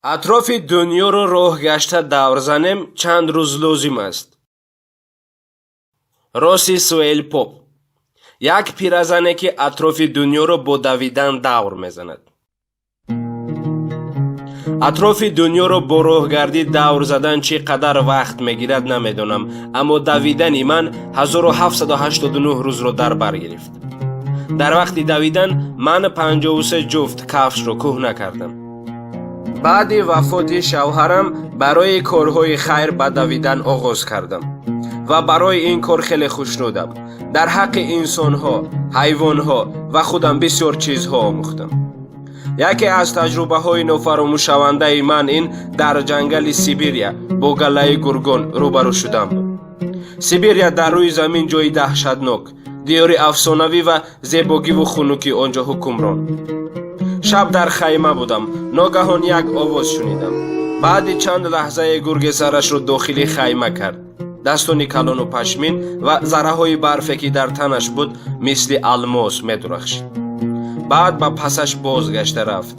Атрофи дунёро роҳ гашта давр занем, чанд рӯз лозим аст? Роси Суэл Поп, як пиразане, ки атрофи дунёро бо давидан давр мезанад. Атрофи дунёро бо роҳгардӣ давр задан чӣ қадар вақт мегирад, намедонам, аммо давидани ман 1789 рӯзро дар бар гирифт. Дар вақти давидан ман 53 ҷуфт кафшро кӯҳна кардам. Баъди вафоти шавҳарам барои корҳои хайр ба давидан оғоз кардам ва барои ин кор хеле хушнудам. Дар ҳаққи инсонҳо, ҳайвонҳо ва худам бисёр чизҳо омӯхтам. Яке аз таҷрубаҳои нофаромӯшшавандаи ман ин дар ҷангали Сибирия бо галаи гургон рӯбарӯ шудан буд. Сибирия дар рӯи замин ҷои даҳшатнок, диёри афсонавӣ ва зебогиву хунукӣ он ҷо ҳукмрон. Шаб дар хайма будам, ногаҳон як овоз шунидам. Баъди чанд лаҳзае гурге сарашро дохили хайма кард. Дастони калону пашмин ва зарраҳои барфе, ки дар танаш буд, мисли алмос медурахшид. Баъд ба пасаш бозгашта рафт.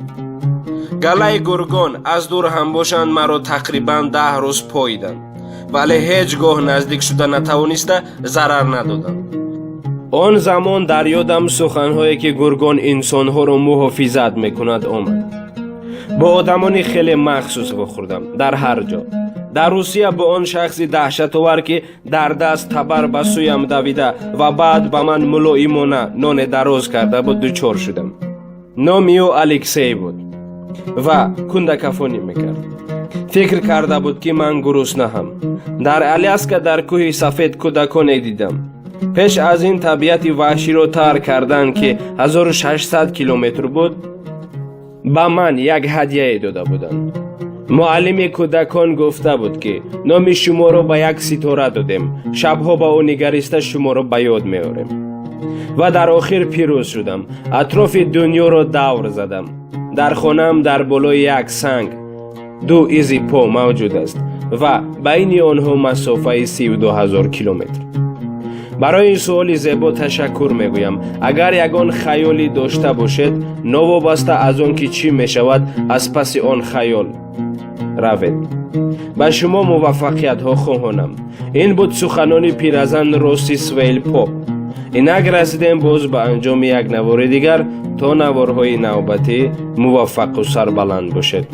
Галаи гургон аз дур ҳам бошанд, маро тақрибан 10 рӯз поиданд, вале ҳеҷ гоҳ наздик шуда натавониста, зарар надоданд. Он замон дар ёдам суханҳое, ки гургон инсонҳоро муҳофизат мекунад, омад. Бо одамони хеле махсус вохӯрдам дар ҳар ҷо. Дар Русия бо он шахси даҳшатовар, ки дар даст табар ба сӯям давида ва баъд ба ман мулоимона ноне дароз карда буд, дучор шудам. Номи ӯ Алексей буд ва кундакафонӣ мекард. Фикр карда буд, ки ман гуруснаҳам. Дар Аляска дар кӯҳи Сафед кӯдаконе дидам. Пеш аз ин табиати ваҳширо тарк кардан, ки 1600 километр буд, ба ман як ҳадияе дода буданд. Муаллими кӯдакон гуфта буд, ки номи шуморо ба як ситора додем, шабҳо ба ӯ нигариста шуморо ба ёд меорем. Ва дар охир пирӯз шудам, атрофи дунёро давр задам. Дар хонаам дар болои як санг ду изи по мавҷуд аст ва байни онҳо масофаи 32 000 километр. Барои ин суоли зебо ташаккур мегӯям. Агар ягон хаёлӣ дошта бошед, новобаста аз он ки чӣ мешавад, аз паси он хаёл равед. Ба шумо муваффақиятҳо хоҳонам. Ин буд суханони пиразан Роси Свейл Поп. Инак расидем боз ба анҷоми як навори дигар. То наворҳои навбатӣ муваффақу сарбаланд бошед.